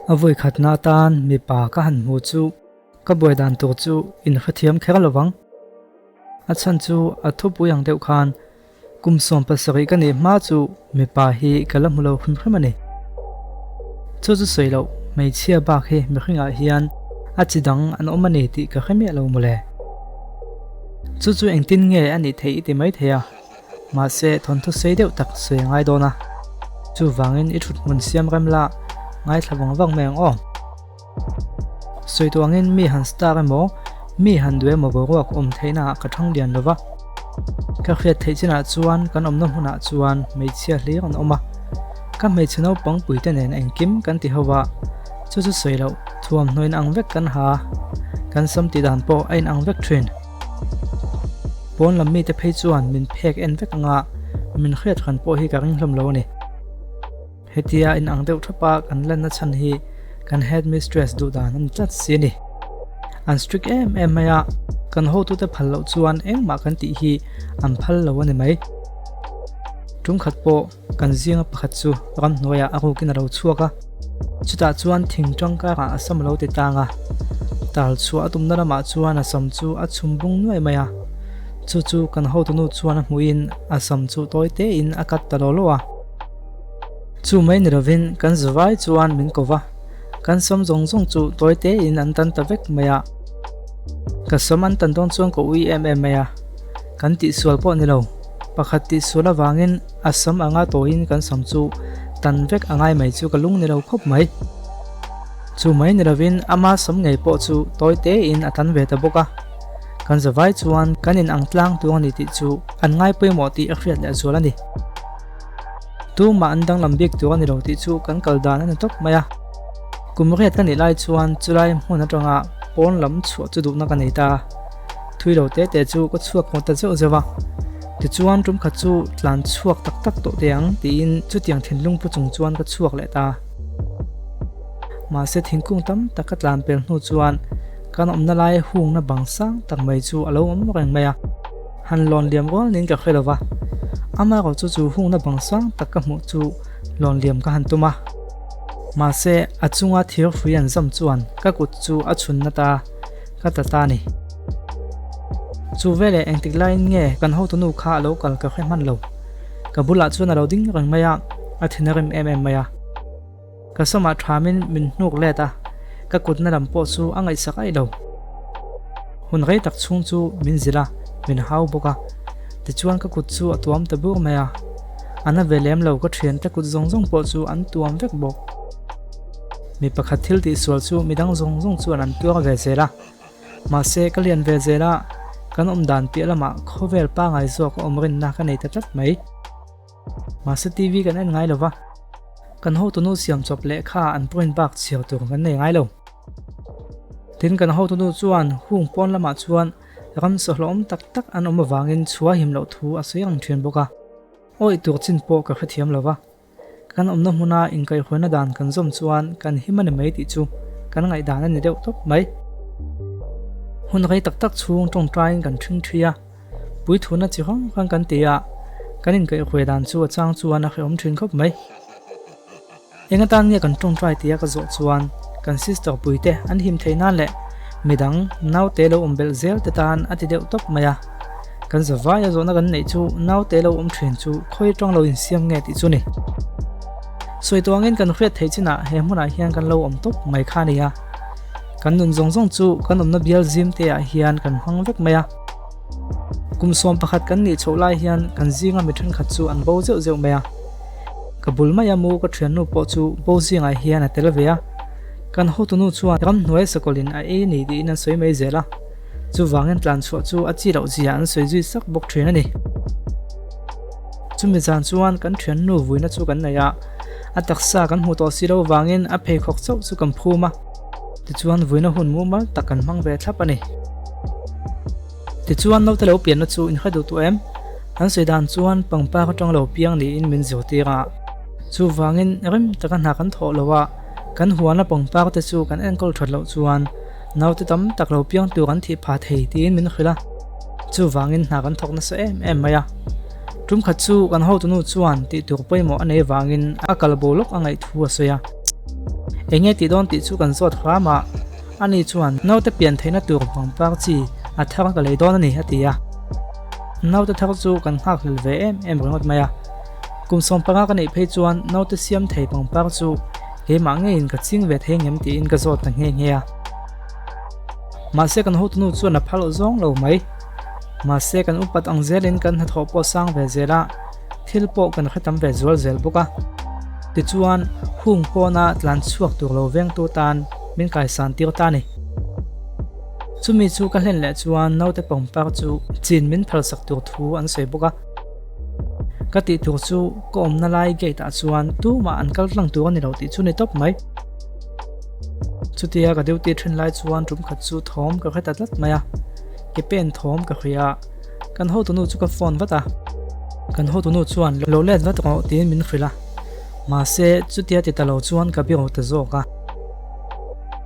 A vawi khatna atan mipa ka han hmu chu ka buai dan tur chu in hrethiam kher lo vang. A chhan chu a thupui ang deuh khan kum 17 ka nih hma chu mipa hi ka la hmu lo hrim hrim a ni. Chu chu sawi loh hmeichhia bak hi mihringah hian a chi dang an awm a ni tih ka hre miah lo mawle. Chu chu engtin nge a nih theih i ti maithei a. Mahse, thawnthu sei deuh tak sawi a ngai dawn a, chuvangin i thut hmun siam rem la ngaithla vang vang mai ang aw. Sawi tawh angin mi han star emaw, mi han duh emaw boruak awm theihna ah ka thang lian lo va. Ka hriat theih chinah chuan kan awmna hmunah chuan hmeichhia hlir an awm a, ka hmeichhe naupang puite nen engkim kan ti ho va, chu chu sawi loh thuamhnaw inang vek kan ha, kan sam tih dan pawh a inang vek thin. Pawn lam mite phei chuan min phek en vek anga min hriat hran pawh hi ka ring hlawm lo a ni. Hetia in ang deuh thapa kan lanna chhan hi kan headmistress duh dan a ni tlat si a ni. An strict em em mai a, kan hotute phal loh chuan engmah kan tih hi an phal lo a ni mai. Tum khat pawh Kan zinga pakhat chu ramhnuaiah a rukin a lo chhuak a, chutah chuan thing tangkarah a sam a lo ti tlang a, tal chhuah a tumna lamah chuan a sam chu a chhum bung nuai mai a, chu chu kan hotunu chuan a hmuhin a sam chu tawi tein a kat ta law law a. Chu mai ni lovin kan zavai chuan min ko va, kan sam zawng zawng chu tawi tein an tan ta vek mai a, ka sam an tan dawn chuan ka ui em em mai a, kan tihsual pawh ni lo, pakhat tihsual avangin A sam anga tawiin kan sam chu tan vek a ngai mai chu ka lung ni lo khawp mai. Chu mai ni lovin ama sam ngei pawh chu tawi tein a tan ve ta bawk a. Kan zavai chuan kan in ang tlang tung a ni tih chu an ngai pawimawh tih a hriat leh zual a ni. Tumah an danglam bik tur a ni lo tih chu kan kal dan a ni tawp mai a. Kum riat ka nih lai chuan chulai hmun atanga pawn lam chhuah chu duhna ka nei ta. Thui lo te te chu ka chhuak ngawt ta zeuh zeuh a. Tichuan tum khat chu tlan chhuak tak tak tawh teh ang tiin chutiang thinlung pu chung chuan ka chhuak leh ta. Mahse thingkung tam tak ka tlan pel hnu chuan kan awmna lai hungna bang sang tak mai chu a lo awm reng mai a. Han lawn liam rual niin ka hre lo va. Amaherawh chu chu hungna bang sang tak ka hmuh chu lawn liam ka han tum a. Mahse a chunga thir hrui an zam chuan ka kut chu a chhunna ta. Ka ta ta ni. Chu veleh engtik laiin nge kan hotunu kha a lo kal ka hre hman lo. Ka bulah chuan a lo ding reng mai a, a thin a rim em em mai a. Ka samah thamin min hnuk let a, ka kutna lam pawh chu a ngaihsak aih lo. Hun rei tak chhung chu min zilh a, min hau bawk a. Tichuan ka kut chu a tuam ta bur mai a. A na ve lem lo ka thiante kut zawng zawng pawh chu an tuam vek bawk. Mi pakhat thil tihsual chu midang zawng zawng chuan an tuar ve zel a, mahse ka lian ve zel a, kan awm dan piah lamah khawvel pangai zawk a awm rinna ka nei ta tlat mai. Mahse TV kan en ngai lo va, kan hotunu siam chawp lehkha an print bak chhiar tur kan nei ngai lo. Tin kan hotunu chuan hung pawn lamah chuan ram sawhlawm tak tak an awm avangin chhuah him loh thu a sawi ang thin bawk a, awih tur chin pawh ka hrethiam lo va. Kan awmna hmuna inkaihhuaina dan kan zawm chuan kan him a ni mai tih chu kan ngaihdan a ni deuh tawp mai. Hun rei tak tak chhung tawngtaiin kan ṭhing ṭhi a, puithuna chi hrang hrang kan ti a, kan inkaihhuai dan chu a chang chuan a hrehawm ṭhin khawp mai. Eng atan nge kan tawngtai tia ka zawh chuan kan sister puite an him theih nan leh midang naute lo awm belh zel te tan a ti deuh tawp mai a. Kan zavai a zawhna kan neih chu naute lo awm thin chu khawi atang lo insiam nge tih chu ni. Sawi tuangin kan hriat theih chinah he hmunah hian kan lo awm tawp mai kha a ni a. Kan nun zawng zawng chu kan awmna bial zim te ah hian kan hmang vek mai a. Kum 11 kan nih chhoh lai hian kan zinga mi thenkhat chu an bo zeuh zeuh mai a. Ka bul maia mu ka thiannu pawh chu bo zingah hian a tel ve a. Kan hotunu chuan ramhnuai sakawlin a ei ni tiin an sawi mai zel a. Chuvangin tlan chhuah chu a chi loh zia an sawi zui sak bawk thin a ni. Chumi zan chuan kan thiannu vuina chu kan nei a, a taksa kan hmuh tawh si lo vangin a pheikhawk chauh chu kan phum a, tichuan vuina hun mumal tak kan hmang ve thlap a ni. Tichuan naute lo pianna chu inhre duh tawh em? An sawi dan chuan pangpar atang lo piang niin min zirtir a, chuvangin rem taka hna kan thawh lo a, kan huana pangpar te chu kan enkawl that loh chuan Naute tam tak lo piang tur an thih phah thei tiin min hrilh a, chuvangin hna kan thawk nasa em em mai a. Tum khat chu kan hotunu chuan tih tur pawimawh a nei vangin a kal bo lawk a ngaih thu a sawi a. Enge tih dawn tih chu kan zawt hram a, ani chuan naute pian theihna tur pangpar chi a thar ka lei dawn a ni a ti a. Naute thar chu kan nghakhlel ve em em ringawt mai a. Kum 15 ka neih phei chuan naute siam thei pangpar chu keimah ngeiin ka ching ve thei ngem tiin ka zawt ta nghe nghe a. Mahse kan hotunu chuan a phal zawng lo mai. Mahse kan upat ang zelin kan hnathawh pawh sang ve zel a. Thil pawh kan hre tam ve zual zel bawk a. Tichuan, hung pawna tlan chhuak tur lo vengtu tan min kaisan tir ta a ni. Chumi chu ka hlen leh chuan naute pangpar chu chin min phalsak tur thu an sawi bawk a. Ka tih tur chu ka awmna lai gate ah chuan tumah an kal tlang tur a ni lo tih chu ni tawp mai. Chutia ka duty thin lai chuan tum khat chu thawm ka hre ta tlat mai a, ke pen thawm ka hria a. Kan hotunu chu ka phone vat a, kan hotunu chuan lo let vat rawh tiin min hrilh a, mahse chutia ti ta lo chuan ka biro ta zawk a.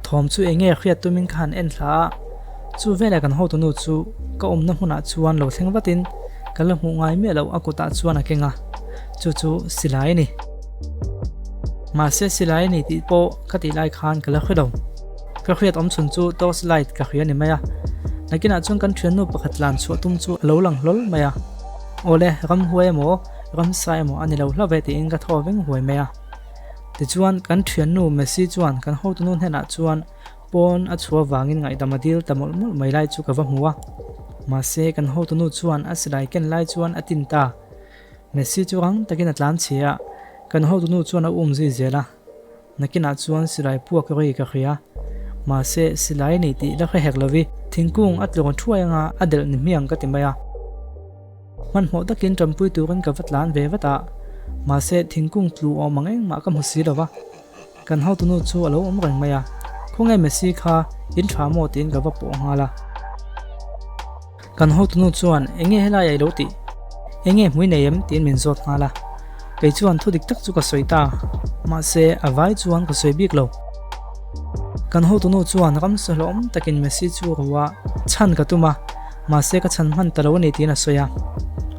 Thawm chu eng nge hriat tumin ka han en thla a, chu veleh kan hotunu chu ka awmna hmunah chuan lo thleng vatin ka la hmuh ngai miah loh a kutah chuan a keng a, chu chu silai a ni. Mahse silai a ni tih pawh ka tih lai khan ka la hre lo. Ka hriat awm chhun chu torch light ka hria ni mai a, nakinah chuan kan thiannu pakhat tlan chhuah tum chu a lo lang hlawl mai a, Awle, ramhuai emaw, ramsa emaw a ni lo hlauh ve tiin ka thaw veng huai mai a. Tichuan, kan thiannu Messi chuan kan hotunu hnenah chuan pawn a chhuah vangin ngaihdam a dil ta mawlh mawlh mai lai chu ka va hmu a, mahse kan hotunu chuan a silai ken lai chuan a tin ta. Messi chu rang takin a tlan chhe a, kan hotunu chuan a um zui zel a. Nakinah chuan silai puak ri ka hria. Mahse, silai a ni tih la hre hek lovi, thingkung a tlawn thuai anga a delh ni hmiang ka ti mai a. Hmanhmawh takin ṭampui turin ka va tlan ve vat a, mahse thingkung tlu awm ang engmah ka hmu si lo va. Kan hotunu chu a lo awm reng mai a, Khawnge Messi kha in ṭha maw tiin ka va pawh nghal a. Kan hotunu chuan, Enge helai a i lo tih? Enge hmui nei em? tiin min zawt nghal a. Kei chuan thu dik tak chu ka sawi ta. Mahse, a vai chuan ka sawi bik lo. Kan hotunu chuan ramsa hlawm takin Messi chu ru a, chhan ka tum a, mahse ka chhan hman ta lo a ni tiin a sawi a.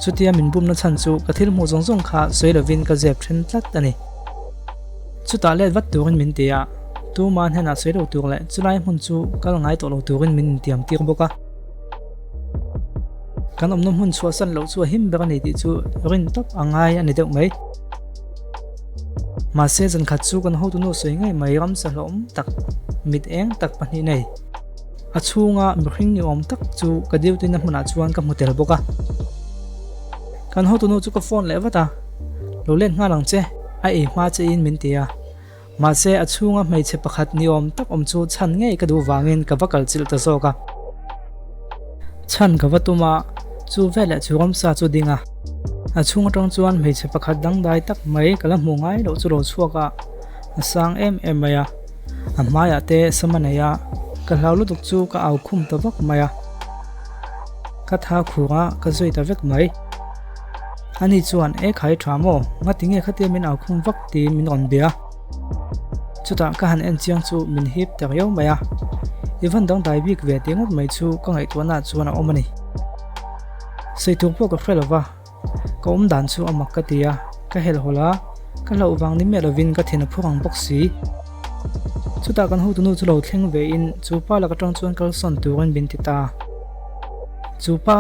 Chutia min bumna chhan chu ka thil hmuh zawng zawng kha sawi lovin ka zep then tlat a ni. Chutah let vat turin min ti a, tuma hnenah sawi lo tur leh chulai hmun chu kal ngai tawh lo turin min intiam tir bawk a. Kan awmna hmun chhuahsan loh chu a him ber a ni tih chu rin tawp a ngai a ni deuh mai. Mahse zankhat chu kan hotunu sawi ngei mai ramsa hlawm tak, mit eng tak pahnih nei. A chhunga mihring ni awm tak chu ka duty na hmunah chuan ka hmu tel bawk a. Kan hotunu chu ka phone leh vat a, Lo let nghal ang che, a ei hma che in min ti a. Mahse, a chhunga hmeichhe pakhat ni awm tak awm chu chhan ngei ka duh vangin ka va kal chilh ta zawk a. Chhan ka va tum a, chu veleh chu ramsa chu ding a. A chhung atang chuan hmeichhe pakhat dangdai tak mai ka la hmuh ngai loh chu lo chhuak a, a sang em em mai a. A hmaiah te sam a nei a, ka hlau lutuk chu ka au khum ta vak mai a. Ka tha khur a, ka zui ta vek mai. Ani chuan, E khai tha maw? Ngati nge khatia min au khum vak tiin min rawn bia. Chutah ka han en chiang chu min hip ta riau mai a. I van dangdai bik ve tih ngawt mai chu ka ngaihtuahnaah chuan a awm a ni. Sawi tur pawh ka hre lo va, ka awm dan chu a mak ka ti a, ka helhawlh a, ka hlauh vang ni miah lovin ka thin a phur ang bawk si. Chutah kan hotunu chu lo thleng vein chu pa lak atang chuan kalsawn turin min ti ta. Chu pa.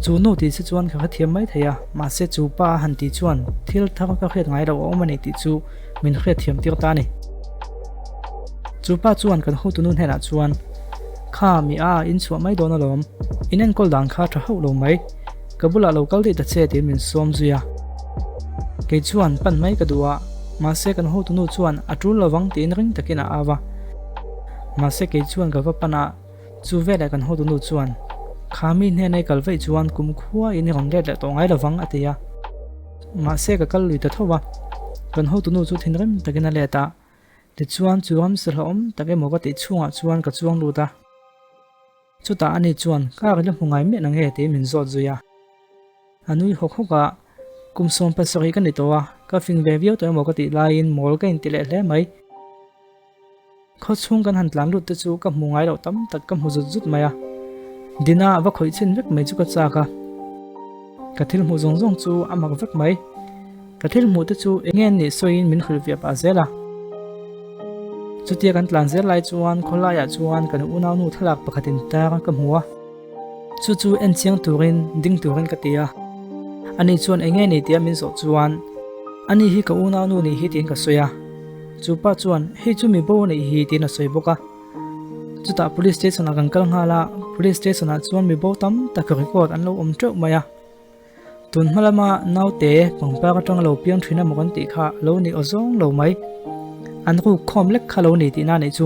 Chu nu tih che chuan ka hrethiam mai thei a, mahse chu pa a han tih chuan thil thar ka hriat ngai loh a awm a ni tih chu min hriatthiam tir ta a ni. Chu pa chuan kan hotunu hnenah chuan, Kha mi a, in chhuah mai dawn alawm, in enkawl dan kha tha hauh lo mai, ka bulah lo kal daih ta che tiin min sawm zui a. Kei chuan pan mai ka duh a, mahse kan hotunu chuan a tul lovang tiin ring takin a au a. Mahse kei chuan ka va pan a. Chu veleh kan hotunu chuan, Kha mi hnena i kal vaih chuan kum khua in i rawn let leh tawh ngai lovang, a ti a. Mahse ka kal lui ta tho a, kan hotunu chu thinrim takin a let a. Tichuan chu ramsa hlauhawm tak emaw ka tih chhungah chuan ka chuang lut a. Chutah ani chuan, Car i la hmu ngai miah nange? tiin min zawt zui a. A nui hawk hawk a, Kum 17 ka ni tawh a, ka fing ve viau tawh emaw ka tih laiin mawl ka inti leh hle mai. Khaw chhung kan han tlan lut te chu ka hmu ngai loh tam tak ka hmu zut zut mai a, Dina va khawih chhin vek mai chu ka chak a, ka thil hmuh zawng zawng chu a mak vek mai. Ka thil hmuh te chu eng nge nih sawiin min hrilh viah pah zel a. Chutia kan tlan zel lai chuan khawlaiah chuan kan unaunu thlalak pakhat intar ka hmu a. Chu chu en chiang turin ding turin ka ti a. Ani chuan eng nge ni tia min zawh chuan ani hi ka unaunu nih hi tiin ka sawi a. Chu pa chuan hei chu mi bo a nih hi tiin a sawi bawk a. Chutah police station ah kan kal nghal a, police station ah chuan mi bo tam tak record an lo awm teuh mai a. Tun hma lama naute pangpar atanga lo piang thin emaw kan tih kha lo ni aw zawng lo mai. An ruk khawm lek kha lo ni tihna anih chu.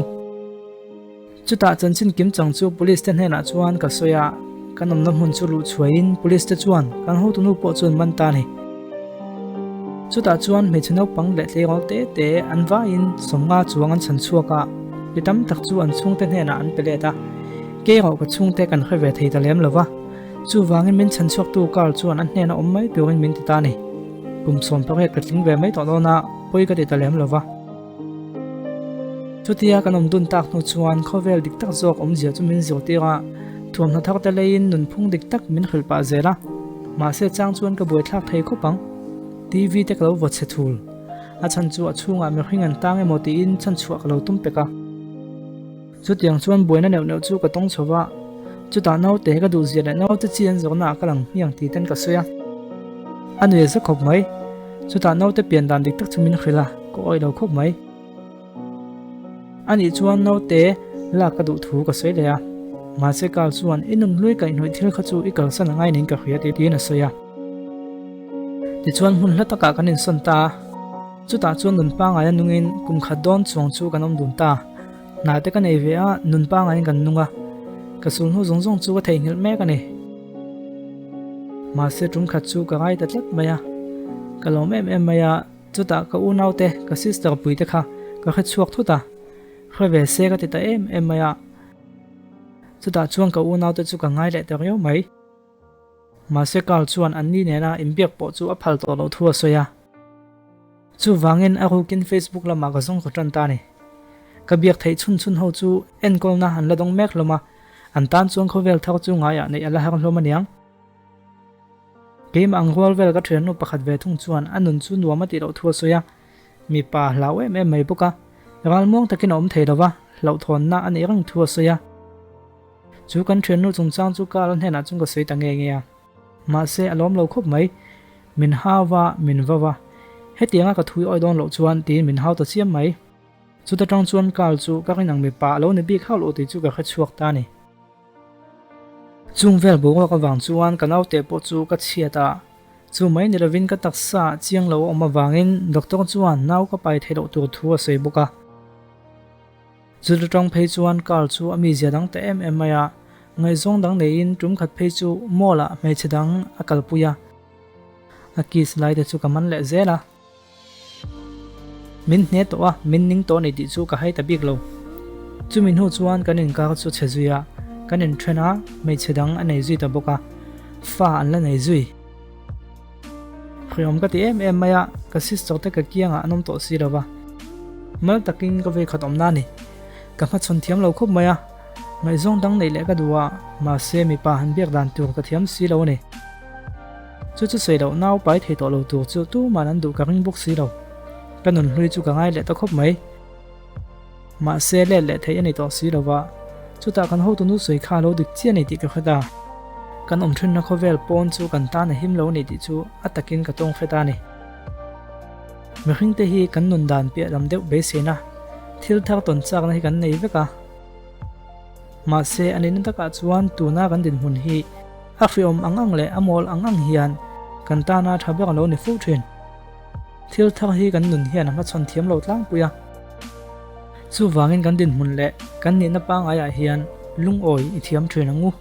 Chutah chanchin kim chang chu police te hnenah chuan ka sawi a, kan awmna hmun chu luh chhuahin police te chuan kan hotunu pawh chuan man ta a ni. Chutah chuan hmeichhe naupang leh tleirawl te te an vaiin sawmnga chuang an chhan chhuak a, mi tam tak chu an chhungte hnenah an pe let a, kei erawh ka chhungte kan hre ve thei ta lem lo va. Chuvangin min chhan chhuaktu car chuan a hnena awm mai turin min ti ta a ni. Kum 18 ka tling ve mai tawh dawn a, pawi ka ti ta lem lo va. Chutia kan awm dun tak hnu chuan khawvel dik tak zawk awmzia chu min zirtir a, thuamhnaw thar te leiin nunphung dik tak min hrilh pah zel a. Mahse chang chuan ka buaithlak thei khawp ang. TV te ka lo vaw chhe thul. A chhan chu a chhungah mihring an tang emaw tiin chhanchhuah ka lo tum pek a. Chutiang chuan buaina neuh neuh chu ka tawng chho va, chutah naute ka duh zia leh naute chi an zawhna ah ka lang hmiang tih ten ka sawi a. A nui a za khawp mai. Chutah naute pian dan dik tak chu min hrilh a, ka awih lo khawp mai. Anih chuan naute lak ka duh thu ka sawi leh a, mahse Carl chuan i nunhlui kaihhnawih thil kha chu i kalsan a ngai niin ka hria tiin a sawi a. Tichuan hmun hla takah kan insawn ta a. Chutah chuan nun pangaia nungin kum khat dawn chuang chu kan awm dun ta. Hna te ka nei ve a, nun pangaiin kan nung a. Ka sulhnu zawng zawng chu ka theihnghilh mek a ni. Mahse tum khat chu ka ngai ta tlat mai a. Ka lawm em em mai a, chutah ka unaute, ka sister puite kha ka hre chhuak thut a. Hre ve se ka ti ta em em mai a. Chutah chuan ka unaute chu ka ngai leh ta riau mai. Mahse Carl chuan anni nena inbiak pawh chu a phal tawh loh thu a sawi a. Chuvangin a rukin Facebook lamah ka zawng ka tan ta a ni. Ka biak theih chhun chhun ho chu enkawlna an la dawng mek hlawm a, an tan chuan khawvel thar chu ngaiah neih a la har hlawm aniang. Keimah ang rual vel ka thiannu pakhat ve thung chuan a nun chu nuam a tih loh thu a sawi a, mipa hlau em em mai bawk a, ralmuang takin a awm thei lo va, hlauhthawnna a neih reng thu a sawi a. Chu kan thiannu chungchang chu Carl hnenah chuan ka sawi ta nge nge a. Mahse a lawm lo khawp mai. Min hau va, min va va. Hetianga ka thui awi dawn loh chuan tiin min hau ta chiam mai. Chuta tang chuan Carl chu ka rin ang mipa a lo ni bik hauh loh tih chu ka hre chhuak ta a ni. Chung vel boruak avang chuan ka naute pawh chu ka chhiat a. Chu mai ni lovin ka taksa chiang lo a awm avangin doctor chuan nau ka pai theih loh tur thu a sawi bawk a. Zul atang phei chuan Carl chu a mizia dang ta em em mai a, ngaihzawng dang neiin tum khat phei chu mall ah hmeichhe dang a kalpui a, a kiss lai te chu ka man leh zel a. Min hne tawh a, min ning tawh a ni tih chu ka hai ta bik lo. Chumi hnu chuan kan inkar chu chhe zui a, kan inthen a, hmeichhe dang a nei zui ta bawk a, fa an la nei zui. Hriawm ka ti em em mai a, ka sister te ka kiangah an awm tawh si lo va. Mal takin ka vei khat awmna a ni. Ka hmachhawn thiam lo khawp mai a, ngaihzawng dang neih leh ka duh a, mahse mipa han biak dan tur ka thiam si lo a ni. Chu chu sawi loh nau pai thei tawh lo tur chu tuman an duh ka ring bawk si lo. Ka nunhlui chu ka ngai leh ta khawp mai. Mahse let leh theih a ni tawh si lo va, chutah kan hotunu sawi kha a lo dik chiah a ni tih ka hre ta. Kan awm thinna khawvel pawn chu kan tan a him lo a ni tih chu a takin ka tawng hre ta a ni. Mihring te hi kan nun dan piah lam deuh beiseina thil thar tawn chakna hi kan nei vek a. Mahse a nihna takah chuan tuna kan dinhmun hi a hriawm ang ang leh a mawl ang ang hian kan tana tha ber a lo ni fo thin. Thil thar hi kan nun hian a hmachhawn thiam lo tlangpui a. Chuvangin kan dinhmun leh kan nihna pangaiah hian lungawi i thiam thin ang u.